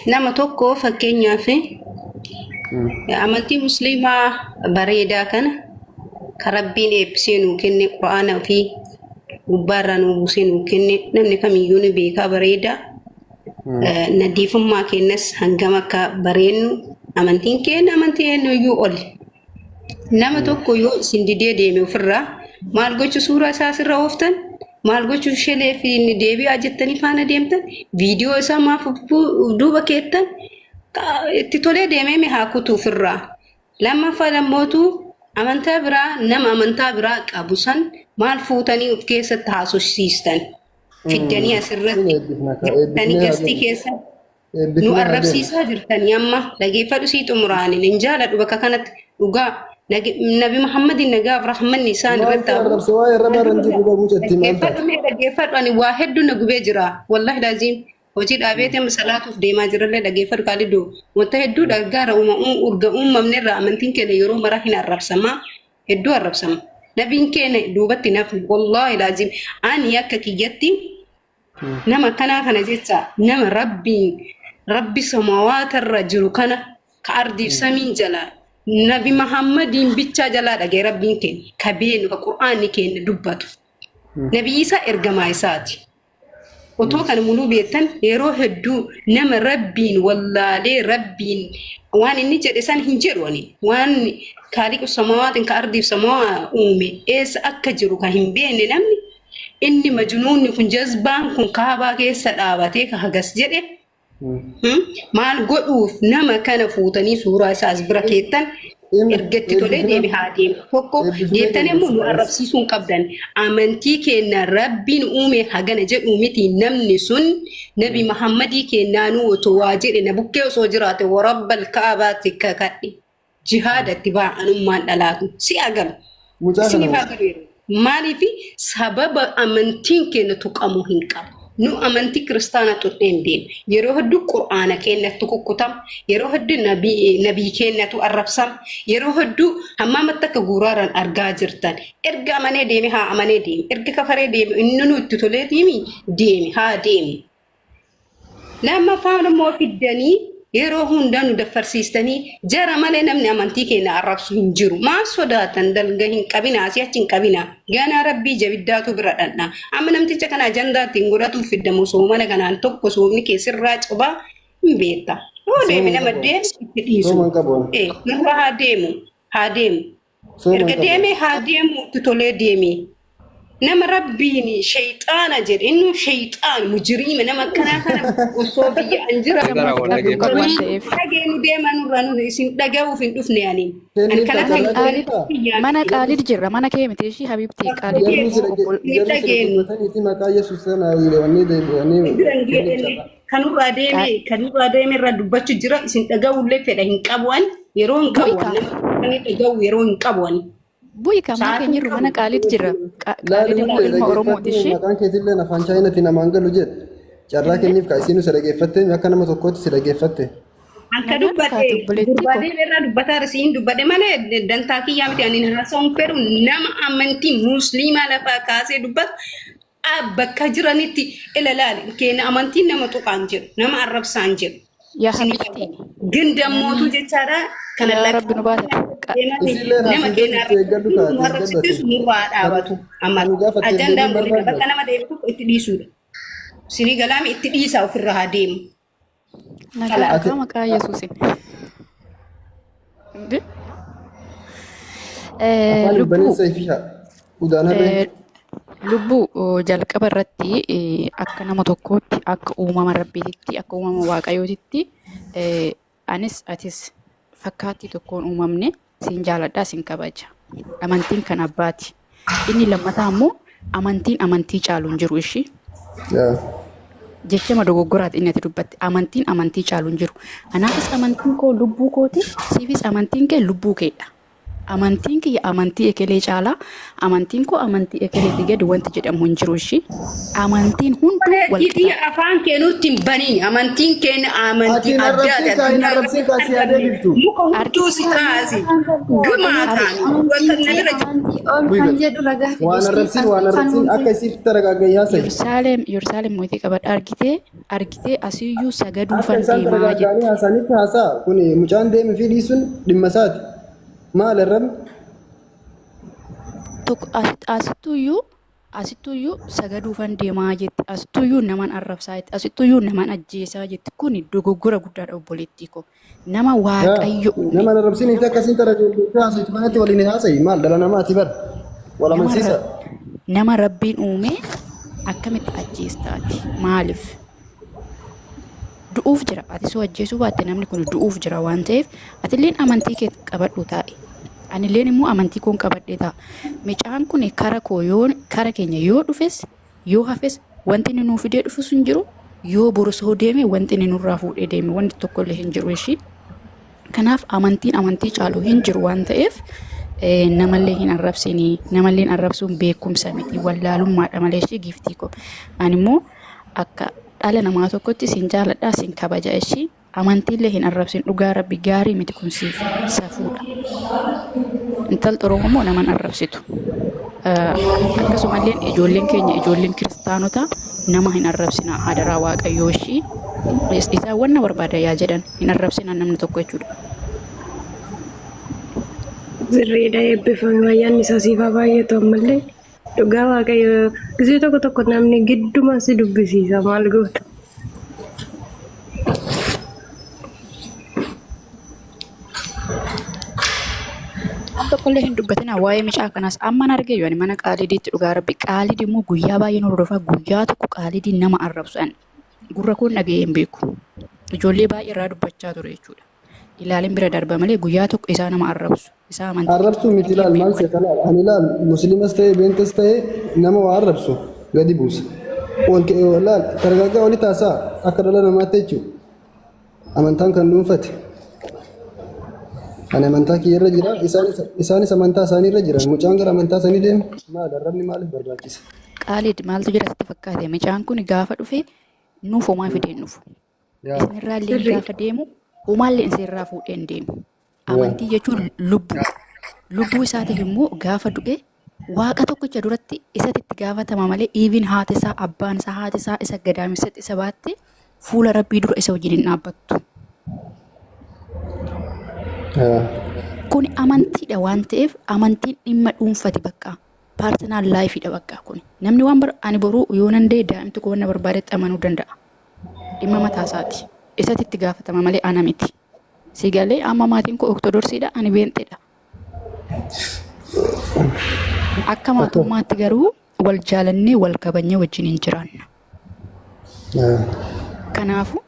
Nama tokko fakkeenyaaf amantii musliimaa bareedaa kana kan Rabbiin eebbisee nuu kenne, quraana ofii gubbaarraa nuu buusee nuu kenne, namni kamiyyuu ni beekaa bareedaa. Nadiifummaa keenyas hangam akka bareennu, amantiin keenya amantii eenyuyyuu oli. Nama tokko yoo isin didee deeme ofirraa maal gochuu suuraa isaa asirra ooftan? Maal gochuu shelee fi inni deebi'aa jettanii faana deemtan? Viidiyoo isaa maaf of duuba keettan? Itti tolee deemee mi haa kutu ofirraa. Lammaffaa lammootu amantaa biraa, nama amantaa biraa qabu san maal fuutanii of keessatti haasofsiistan? Fiddanii asirratti Eebbifna ka galtanii eebbifnee haa gastii jennu. keessa nu Eebbifnee haa jennu. arrabsiisaa jirtanii. Amma dhageeffadhu sii xumuraani hin jaaladhu bakka kanatti dhugaa Nabi Muhammadin nagaaf rahmanni isaan Maal irratti ta'e haa bu'u. arrabse? Waa'ee arrabaa irra hin jirru garuu jetti maal Dhaggeeffadhu taate? mee dhaggeeffadhu, ani waa hedduu na gubee jira, wallahi laaziim hojii dhaabeeti amma salaatuuf deemaa jirallee. Dhaggeeffadhu Kaalidoo, wanta hedduu dhaggaara urga uumamne irraa amantiin keenya yeroo mara hin arrabsamaa, hedduu arrabsama. Nabiin keenya duubatti hin hafne. Wallahi laaziim ani akka kiyyatti nama akkanaa kana jecha, nama Rabbiin, Rabbi samawaatarra jiru kana ka ardiif samiin jalaa Nabi Muhammadiin bichaa jalaa dhagee Rabbiin keenya ka beenu, ka Qur'aanni keenya dubbatu, Nabi Isaa ergamaa isaati. Otoo kana muluu beektan, yeroo hedduu nama Rabbiin wallaalee Rabbiin waan inni jedhe san hin jedhu, ani waan kaaliqu samawaatiin ka ardiif samawaa uume eessa akka jiru ka hin beekne, namni inni majnuunni kun, jazbaan kun kaabaa keessa dhaabatee ka hagas jedhe, maal godhuuf nama kana fuutanii suuraa isaa as bira keettan? Erga itti tolee deeme haa deemu. Tokko deebitanii immoo nu arrabsiisuu hin qabdan. Amantii keenya Rabbiin uume hagana jedhu miti namni sun. Nabi Muhammadii keenyaanuu otoo waa jedhe na bukkee osoo jiraate, warabbal ka'abaatti kakadhe. Jihaada itti ba'a anummaan dhalaatu. Si agalu. Mucaa kana Isiniif haa galu yeroo. Maaliif sababa amantiin keenya tuqamuu hin qabu. Nu amantii kiristaanaa tuqnee hin beeknu. Yeroo hedduu qur'aana keenyatti kukkutama. Yeroo hedduu nabii keenyatu arrabsama. Yeroo hedduu hammaamatti akka guuraaraan argaa jirtan. Erga amanee deeme haa amanee deeme. Erga kafaree deeme, inni nu itti toleetiimi deeme haa deemu. Lammaffaan immoo fiddanii yeroo hundaa nu daffarsiistanii jara malee namni amantii keenya arrabsu hin jiru. Maal sodaatan? Dalga hin qabinaa, asii achi hin qabinaa. Ganaa Rabbii jabiddaatu bira dhandha. Amma namticha kana ajandaa ittiin godhatuuf fiddamu soomana kanaan tokko soomni kee sirraa cobaa hin beekta. Yoo deeme nama deemu itti dhiisu. Sooma hin qabu. Eh, nurra haa deemu. Haa deemu. Sooma hin Erga qabu. deeme haa deemu, itti tolee deeme. Nama Rabbiin shayxaana jedhe, inni shayxaan mujiriima, nama akkanaa kana osoo biyya an jira Gara wal Qabu waan ta'eef. Dhageenu deema nurraa, nu isin dhaga'uuf hin dhufne ani. Ani Kenniif kana carraa kan kenniifaa? Mana Qaalid jirra. Mana kee miti ishii habibti Qaalid Jarri si immoo Ni jarri si dhageenyu. dhaggeeffataniiti maqaa Yesuus sana wanni deebi'anii kenniif carraa. Kanurraa deeme, kanurraa deeme irraa dubbachuu jira, isin dhaga'uullee fedha hin qabu ani, yeroo hin qabu ani, nama kan dhaga'u yeroo hin qabu ani. Bu'i kan mana keenya jirru mana Qaalid jirra. Laali Qaalid immoo hullee ilma Oromooti dhaggeeffadhu, ishii. maqaan keetillee afaan Chaayinaatiin namaan galu jedhe. Carraa kenniif ka isiinu si dhaggeeffatte, akka nama tokkootti si dhaggeeffatte. Anka Nagaan dubbadhe kaate obboleettii gurbaa koo. deeme irraa dubbataa siin dubbadhe malee dantaa kiyyaa miti. Ani haasa'uun fedhu nama amantii musliimaa lafaa kaasee dubbatu bakka jiranitti ila laali keenya amantiin nama tuqaan jedhu, nama arrabsaan jedhu. Yaa habibti. Gin dammootuu jechaadha kana Yaa Rabbi nu baase. Isiillee nama haasii keenya itti eeggadhu nu kaate arrabsiisu nurraa dhaabatu. Amma Kan gaafatte ajandaan deebiin waliin bakka barbaadda. nama deemu tokko itti dhiisuudha. Sinii galaami itti dhiisaa, ofirra haa deemu. Nagaa Ati- dhugaa maqaa Yesuusin. Inde? Afaan Lubbuu baneensa ifisha. Udaan harree. Lubbuu jalqaba irratti akka nama tokkootti, akka uumama Rabbiititti, akka uumama Waaqayyootitti, anis atis fakkaattii tokkoon uumamne, siin jaaladhaa, siin kabaja. Amantiin kan abbaati. Inni lammataa immoo amantiin amantii caalu hin jiru ishii. Yaa. Jechama dogoggoraati inni ati dubbatte. Amantiin amantii caalu hin jiru. Anaafis amantiin koo lubbuu kooti, siifis amantiin kee lubbuu keedha. Amantiin kiyya amantii ekelee caalaa amantiin koo amantii ekeleetii gadi wanti jedhamu hin jiru ishii. Amantiin hunduu wal Obboleettii qixa. afaan kee nutti hin baniin. Amantiin keenya Ati amantii hin addaati. arrabsiin kaa hin Addunyaa arrabsiin irratti kaa si argamne. adeemiftu. Muka hudduu si kaasi. Gumaa taani. Wanta namirra jiru. Amantii ol kan jedhu ragaa Waan fidusti arrabsiin waan arrabsiin akka isitti taragaagayyaa haasa'i. Yerusaalem Yerusaalem mootii qabadha argitee argitee asiyyuu Akka sagaduufan isaan deemaa taragaaganii jette. haasa'anitti haasa'a. Kun mucaan deemee fi dhiisuun dhimma isaati. Maal arrabni? Tokko asittuyyuu asittuyyuu sagaduufan deemaa jetti asittuyyuu naman arrabsaa jetti asittuyyuu naman ajjeesaa jetti kuni dogoggora guddaadha obboleettii koo. Nama Waaqayyo uume. Nama arrabsiin itti akkasiin taragaaganii haasa'u kanatti waliin haasa'i. Maal dhala namaati bara. Wal Nama amansiisa. Nama Rabbiin uume akkamitti ajjeestaati? Maaliif? Du'uuf jira. Ati soo ajjeesuu baatte namni kun du'uuf jira waan ta'eef atilleen amantii kee qabadhu taa'i. Anilleen immoo amantii koon qabadhee taa'a. Micaan kun kara koo yoo kara keenya yoo dhufes yoo hafes wanti inni nuu fidee dhufus hin jiru. Yoo borosoo deeme wanti inni nurraa fuudhee deeme wanti tokkollee hin jiru ishii. Kanaaf amantiin amantii caalu hin jiru waan ta'eef namallee hin arrabsinii namallee hin arrabsuun beekumsa miti wallaalummaadha malee ishii giiftii koo. Ani immoo akka dhala namaa tokkotti sin jaaladha sin kabaja ishii amantiillee hin arrabsin dhugaa rabbi gaarii miti kun siif safuudha. Intalli Oromoo immoo nama hin arrabsitu. Akkasumallee ijoolleen keenya ijoolleen kiristaanotaa nama hin arrabsina hadaraa waaqayyoo ishii isaan wanna barbaada yaa jedhan hin arrabsina namni tokko jechuudha. Sirriidha eebbifame ayyaanni isaa siif haa baay'atu ammallee dhugaa waaqayyo gisee tokko tokko namni gidduma si dubbisiisa maal goota. Waan tokkollee hin dubbatina waa'ee micaa kanaas amman argee yoo ani mana qaalidiitti dhugaa rabbi qaalidi immoo guyyaa baay'ee nu hordofaa guyyaa tokko qaalidii nama arrabsu ani gurra koon dhaga'ee hin beeku. Ijoollee baay'ee irraa dubbachaa ture jechuudha. Ilaalin bira darba malee guyyaa tokko isaa nama arrabsu isaa amantii Arrabsuu miti ilaal maal seeta laal ani ilaal musliimas ta'e beentas ta'e nama waa arrabsu gadi buusa. Wal laal targaaggaa wali taasaa akka dhala namaatti jechuudha. Amantaan kan dhuunfate. Ani amantaa kiyya irra jira isaanis amantaa isaanii irra jiran mucaan gara amantaa isaanii deema maal arrabni maaliif barbaachisa? Qaalid maaltu jira sitti fakkaate micaan kun gaafa dhufe nuuf homaa fidee hin dhufu. Isinirraa illee gaafa deemu homaallee isinirraa fuudhee hin deemu. Amantii jechuun lubbuu. Lubbuu isaatiif immoo gaafa du'e waaqa tokkicha duratti isatti itti gaafatama malee even haati isaa abbaan isaa haati isaa isa gadaamessatti isa baatte fuula rabbii dura isa wajjin hin dhaabbattu. Kun amantiidha waan ta'eef amantiin dhimma dhuunfati bakka personal life dha bakka kun. Namni waan bar ani boruu yoo nan da'e daa'imti koo wanna barbaadetti amanuu danda'a. Dhimma mataa isaati. Isatti itti gaafatama malee ana miti. Si galee amma maatiin koo ortodoksiidha ani beenxeedha. Akka maatummaatti garuu wal jaalannee wal kabajnee wajjin hin jiraanna. Kanaafuu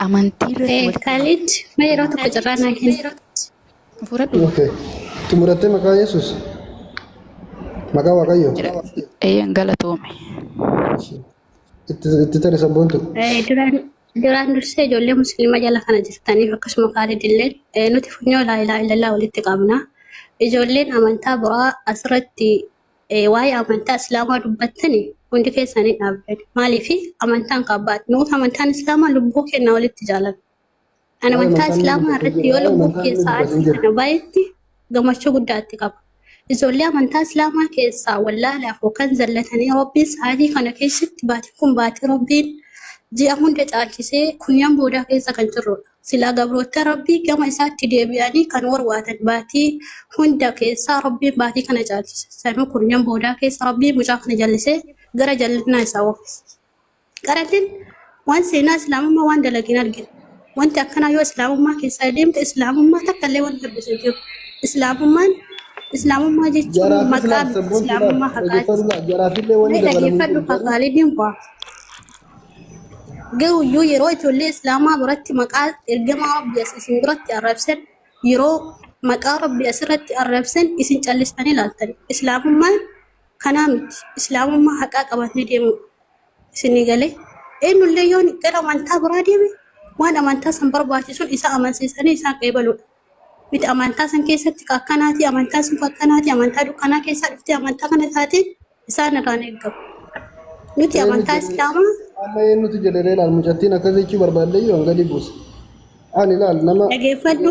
amantii irratti walitti Khalid, mee yeroo tokko carraa naa kenni. fudhadhu. Okay. Xumurattee maqaa Yesuus. Maqaa Waaqayyoo. Eeyyan galatoome. Itti itti tari sabboontu. Duraan duraan dursee ijoollee musliima jala kana jirtaniif akkasuma Khalid illee nuti funyoo laa ilaaha illallah walitti qabna. Ijoolleen amantaa biraa asirratti waa'ee amantaa islaamaa dubbattani hundi keessanii dhaabban. Maaliif amantaan kabbaadha. Nuuf amantaan islaamaa lubbuu keenya walitti jaalanna. Ani Waa'ee amantaa amantaan inni islaamaa dubbatu irratti jira. yoo Waa'ee lubbuu amantaa inni keessaa dubbatu hin achi jiru. kana baay'eetti gammachuu guddaa itti qaba. Ijoollee amantaa islaamaa keessaa wallaalaaf yookaan zallatanii Rabbiin sa'aatii kana keessatti baatiin kun baatii Rabbiin ji'a hunda caalchisee kunyaan boodaa keessa kan jirrudha. Silaa gabroota Rabbii gama isaatti deebi'anii kan warwaatan baatii hunda keessaa Rabbiin baatii kana caalchise. Sanuu kunyaan boodaa keessa Rabbiin mucaa kana jallisee gara jallinaa isaa oofise. Qaratiin waan seenaa islaamummaa waan dalagin argina. Wanti akkanaa yoo islaamummaa keessaa deemte islaamummaa takka illee wanti hir'isu hin jiru. Islaamummaan islaamummaa jechuun Jaraafis maqaa laal miti sabboontu laal islaamummaa haqaati. dhaggeeffadhu laal jaraafillee wanni Mee dabalamu hin dhaggeeffadhu jiru garuu kakaalee bu'aa. Garuu iyyuu yeroo ijoollee islaamaa biratti maqaa ergamaa rabbii as isin biratti arrabsan yeroo maqaa rabbii asirratti arrabsan isin callistanii ilaaltan. Islaamummaan kanaa miti. Islaamummaa haqaa qabatee deemudha. Isinii galee eenyullee yoo gara amantaa biraa deeme waan amantaa san barbaachisuun isa amansiisanii isaan qeebaluudha. Miti amantaa san keessatti ka akkanaati, amantaa sun ka akkanaati, amantaa dukkanaa keessaa dhuftee amantaa kana taate isaan irraan eeggamu. Nuti Eenyu amantaa jedhee Islaamaa amma eenyutu jedhee laal mucattiin akkas jechuu barbaadde yoo gadi buuse. Ani laal nama dhageeffadhu.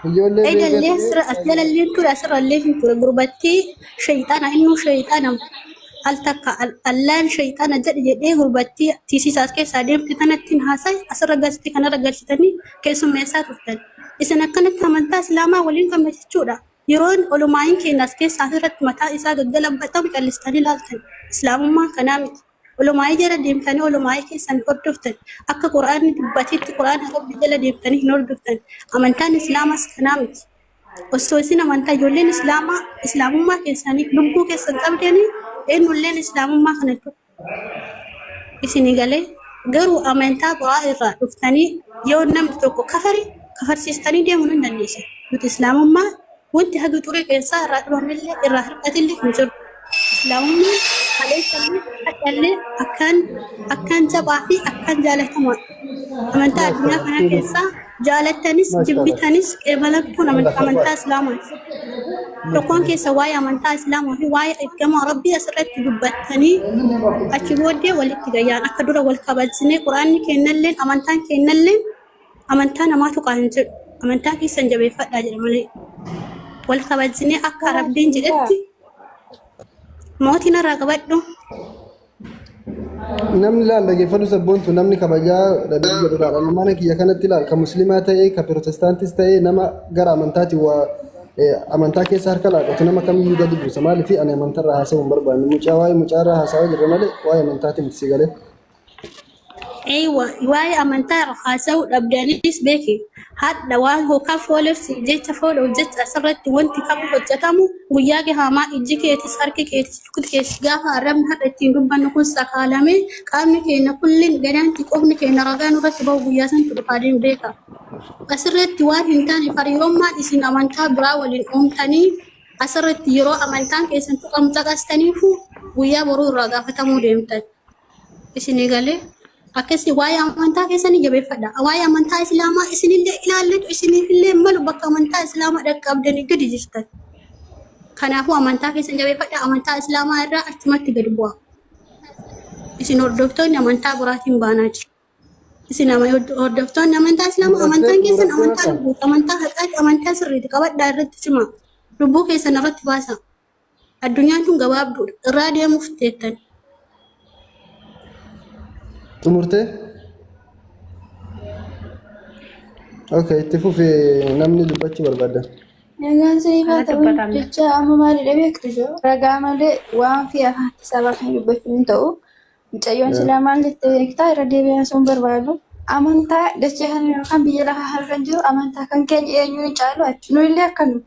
ijoollee beekee Eegallee ta'ee asirra as jalallee ture asirrallee hin ture gurbattii shayxaana innuu shayxaana al takka allaan shayxaana jedhe jedhee gurbattii tiisisaas keessaa deemte kanatti hin haasa'e asirra galchite kanarra galchitanii keessummeessaa turtan. Isin akkanatti amantaa Islaamaa waliin qabna jechuudha. Yeroon olumaayin keenya as keessaa asirratti mataa isaa gaggalabbatamu callistanii ilaaltan. Islaamummaan kanaa miti. Olumaayii jala deemtanii olumaayii keessan hordoftan. Akka Qur'aanni dubbatetti Qur'aana Rabbi jala deemtanii hin hordoftan. Amantaan Islaamaas kanaa miti. Osoo isin amantaa ijoolleen Islaamaa Islaamummaa keessanii lubbuu keessan qabdanii eenyulleen Islaamummaa kana tuqu isinii galee garuu amantaa biraa irraa dhuftanii yoo namni tokko kafare kafarsiistanii deemuu hin dandeessan. Nuti Islaamummaa wanti haga xuree keessaa irraa dhibamillee irraa hir'atillee hin jiru. Islaamummaan kaleessallee hadhallee akkaan akkaan jabaa fi akkaan jaalatamaadha. Amantaa addunyaa kanaa keessaa jaalattanis jibbitanis qeebalamtuun amantaa Islaamaati. Tokkoon keessa waa'ee amantaa Islaamaa fi waa'ee ergamaa Rabbii asirratti dubbattanii achi booddee walitti gayyaan akka dura wal kabajnee Quraanni kennalleen amantaan kennalleen amantaa namaatu qaa hin jedhu. Amantaa keessan jabeeffadhaa jedha malee. Wal kabajnee akka Rabbiin jedhetti mootiin irraa qabadhu. Namni laal dhageeffadhu sabboontu namni kabajaa dhabee jedhu laal amma mana kiyya kanatti laal ka musliimaa ta'ee ka pirootestaantis ta'ee nama gara amantaatiin waa amantaa keessa harka laaqatu nama kamiyyuu gadi buusa maaliif ani amantarraa haasa'uu hin barbaanne mucaa waa'ee mucaarraa haasa'aa jirra malee waa'ee amantaatiin miti si galee. Eeywa, waa'ee amantaa irra haasa'uu dhabdanis beeki. Hadha waan hookaa foolersi jecha fooloof jecha asirratti wanti kam hojjetamu guyyaa gahaamaa ijji keetis harki keetis lukti keetis gaafa arrabni hadha ittiin dubbannu kun sakaalamee qaamni keenya kullin gadaanti qofni keenya ragaa nurratti bahu guyyaa santu dhufaa deemu beeka. Asirratti waan hin taane hariirummaan isin amantaa biraa waliin uumtanii asirratti yeroo amantaan keessan tuqamu caqastaniifu guyyaa boruu irraa gaafatamuu deemtan. Isinii galee akkasii waa'ee amantaa keessanii jabeeffadha. Waa'ee amantaa Islaamaa isinillee ilaallatu isiniifillee malu bakka amantaa Islaamaa dhaqqabdanii gadi jirtan. Kanaafuu amantaa keessan jabeeffadha. Amantaa Islaamaa irraa achumatti gadi bu'a. Isin hordoftoonni amantaa biraatiin baanaa jiru. Isin hordoftoonni amantaa Islaamaa amantaan keessan amantaa lubbuuti, amantaa haqaati, amantaa sirriiti qabadhaa irratti cimaa. Lubbuu keessan irratti baasaa. Addunyaan tun gabaabduudha. Irraa deemuuf teettan. Xumurtee? Okay, itti fufi namni dubbachuu barbaada. Nagaan siniif haa Ana ta'u dubbatamna. jecha amma maalidha beektu jiru ragaa malee waan fi afaan isaa baafnee dubbachuun hin ta'u. Mucayyoon silaa maal jette beektaa irra deebi'ee sun barbaadu. Amantaa dachee kana yookaan biyya lafaa harka kan jiru amantaa kan keenya eenyuun hin caalu achi. Nu illee akkanuma.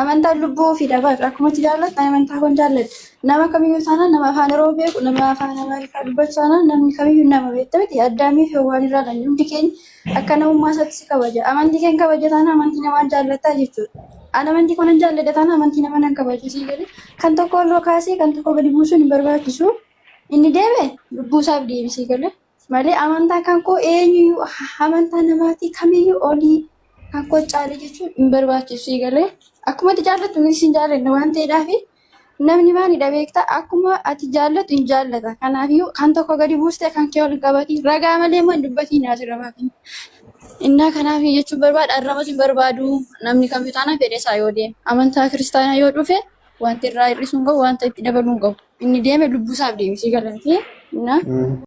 Amantaan lubbuu ofii dabarra. Akkuma itti jaallattu ani amantaa koon jaalladha. Nama kamiyyuu taanaan nama afaan Oromoo beeku, nama afaan Amaariffaa dubbatu taanaan namni kamiyyuu nama beekta miti. Addaamii fi Hewwaan irraa dhalli hundi keenya akka namummaa isaatti si kabaja. Amantii keen kabaja taanaan amantii namaan jaallattaa jechuudha. Ani amantii koo nan jaalladha taanaan amantii nama nan kabaja sii galee. Kan tokko ol kaasee kan tokko gadi buusuun hin barbaachisu. Inni deeme lubbuu isaaf deebisee galee. Malee amantaa kan koo eenyuyyuu amantaa namaatii kamiyyuu olii kan koo caale jechuun hin barbaachisu galee. Akkuma ati jaallattu nuti sin jaallanna waan ta'eedhaaf namni maalidha beektaa akkuma ati jaallattu hin jaallata. Kanaafiyyuu kan tokko gadi buustee kan kee ol hin qabatiin ragaa malee immoo hin dubbatiin asirra baafin. Innaa kanaaf jechuun barbaada arrabas hin barbaadu namni kamiyyuu taanaan fedha isaa yoo deeme amantaa kiristaanaa yoo dhufe wanti irraa hir'isuu hin qabu wanta itti dabaluu hin qabu. Inni deeme lubbuu isaaf deebisee galanti. Innaa